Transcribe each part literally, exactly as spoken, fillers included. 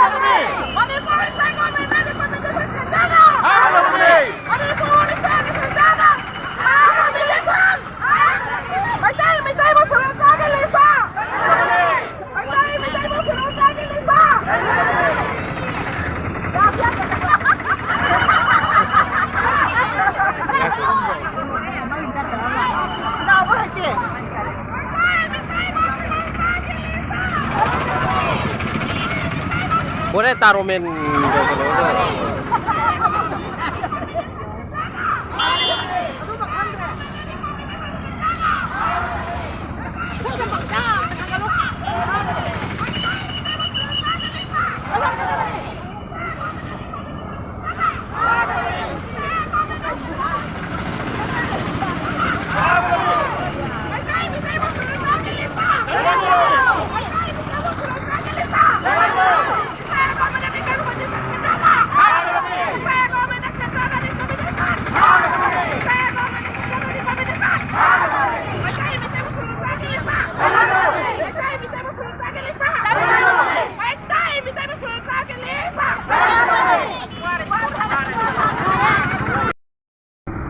Manipur State Government ꯅ recommendation ꯁꯦꯟꯇꯔꯗ! ꯊꯥꯒꯗꯕꯅꯤ! Manipur State ꯒꯤ ꯁꯦꯟꯇꯔꯗ! ꯊꯥꯒꯗꯕꯅꯤ! ꯃꯩꯇꯩ, ꯃꯩꯇꯩꯕꯨ ꯁꯦꯂꯦꯛꯁꯟꯒꯤ ꯂꯤꯁꯇ! ꯃꯩꯇꯩ, ꯃꯩꯇꯩꯕꯨ ꯁꯦꯂꯦꯛꯁꯟꯒꯤ ꯂꯤꯁꯇ! ꯅꯥꯕ ꯍꯩꯇꯦ꯫ ꯍꯣꯔꯦꯟ ꯇꯥꯔꯣꯃꯦꯟ ꯇꯧꯕꯗꯣ꯫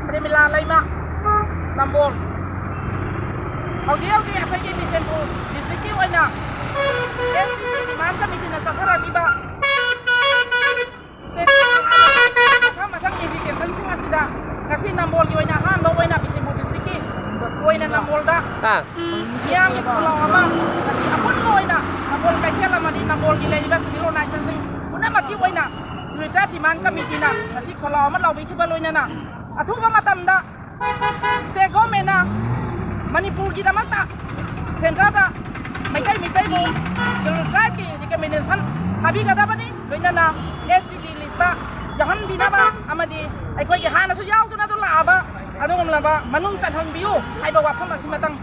ꯄ꯭ꯔꯦꯃꯤꯂꯥ ꯂꯩꯃ ꯅꯝꯕꯣꯜ꯫ ꯍꯧꯖꯤꯛ ꯍꯧꯖꯤꯛ ꯑꯩꯈꯣꯏꯒꯤ ꯕꯤꯁꯦꯝꯄꯨꯔ ꯗꯤꯁꯇ꯭ꯔꯤꯛꯀꯤ ꯑꯣꯏꯅ ꯑꯦꯁ ꯇꯤ ꯗꯤꯃꯥꯟ ꯀꯃꯤꯇꯤꯅ ꯆꯠꯊꯔꯛꯂꯤꯕ ꯁ꯭ꯇꯦꯠ ꯃꯊꯪ ꯃꯊꯪ ꯑꯦꯖꯤꯇꯦꯁꯟꯁꯤꯡ ꯑꯁꯤꯗ ꯉꯁꯤ ꯅꯝꯕꯣꯜꯒꯤ ꯑꯣꯏꯅ ꯑꯍꯥꯟꯕ ꯑꯣꯏꯅ ꯕꯤꯁꯦꯝꯄꯨꯔ ꯗꯤꯁꯇ꯭ꯔꯤꯛꯀꯤ ꯑꯣꯏꯅ ꯅꯝꯕꯣꯜꯗ ꯑꯥ꯫ ꯃꯤꯌꯥꯝꯒꯤ ꯈꯣꯜꯂꯥꯎ ꯑꯃ ꯉꯁꯤ ꯑꯄꯨꯟꯕ ꯑꯣꯏꯅ ꯅꯝꯕꯣꯜ ꯀꯩꯊꯦꯜ ꯑꯃꯗꯤ ꯅꯝꯕꯣꯜꯒꯤ ꯂꯩꯔꯤꯕ ꯁꯤꯚꯤꯜ ꯑꯣꯔꯒꯅꯥꯏꯖꯦꯁꯟꯁꯤꯡ ꯄꯨꯝꯅꯃꯛꯀꯤ ꯑꯣꯏꯅ ꯁꯤꯚꯤꯜ ꯗꯤꯃꯥꯟ ꯀꯃꯤꯇꯤꯅ ꯉꯁꯤ ꯈꯣꯜꯂꯥꯎ ꯑꯃ ꯂꯥꯎꯕꯤꯈꯤꯕ ꯂꯣꯏꯅꯅ ꯑꯊꯨꯕ ꯃꯇꯝꯗ ꯁ꯭ꯇꯦꯠ ꯒꯣꯔꯃꯦꯟꯅ ꯃꯅꯤꯄꯨꯔꯒꯤꯗꯃꯛꯇ ꯁꯦꯟꯇꯔꯗ ꯃꯩꯇꯩ ꯃꯩꯇꯩꯕꯨ ꯁꯦꯗ꯭ꯌꯨꯜ ꯇ꯭ꯔꯥꯏꯕꯀꯤ ꯔꯤꯀꯃꯦꯟꯗꯦꯁꯟ ꯊꯥꯕꯤꯒꯗꯕꯅꯤ, ꯂꯣꯏꯅꯅ ꯑꯦꯁ ꯇꯤ ꯗꯤ ꯂꯤꯁꯇ ꯌꯥꯎꯍꯟꯕꯤꯅꯕ ꯑꯃꯗꯤ ꯑꯩꯈꯣꯏꯒꯤ ꯍꯥꯟꯅꯁꯨ ꯌꯥꯎꯗꯨꯅ ꯑꯗꯨꯝ ꯂꯥꯛꯑꯕ ꯑꯗꯨꯒꯨꯝꯂꯕ ꯃꯅꯨꯡ ꯆꯟꯍꯟꯕꯤꯌꯨ ꯍꯥꯏꯕ ꯋꯥꯐꯝ ꯑꯁꯤꯃꯇꯪ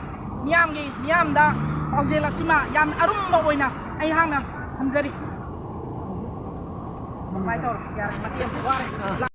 ꯃꯤꯌꯥꯝꯒꯤ, ꯃꯤꯌꯥꯝꯗ ꯄꯥꯎꯖꯦꯜ ꯑꯁꯤꯃ ꯌꯥꯝꯅ ꯑꯔꯨꯝꯕ ꯑꯣꯏꯅ ꯑꯩꯍꯥꯛꯅ ꯊꯝꯖꯔꯤ꯫ ꯑꯗꯨꯃꯥꯏꯅ ꯇꯧꯔꯣ꯫ ꯌꯥꯔꯦ, ꯃꯇꯦꯡ ꯋꯥꯔꯦ꯫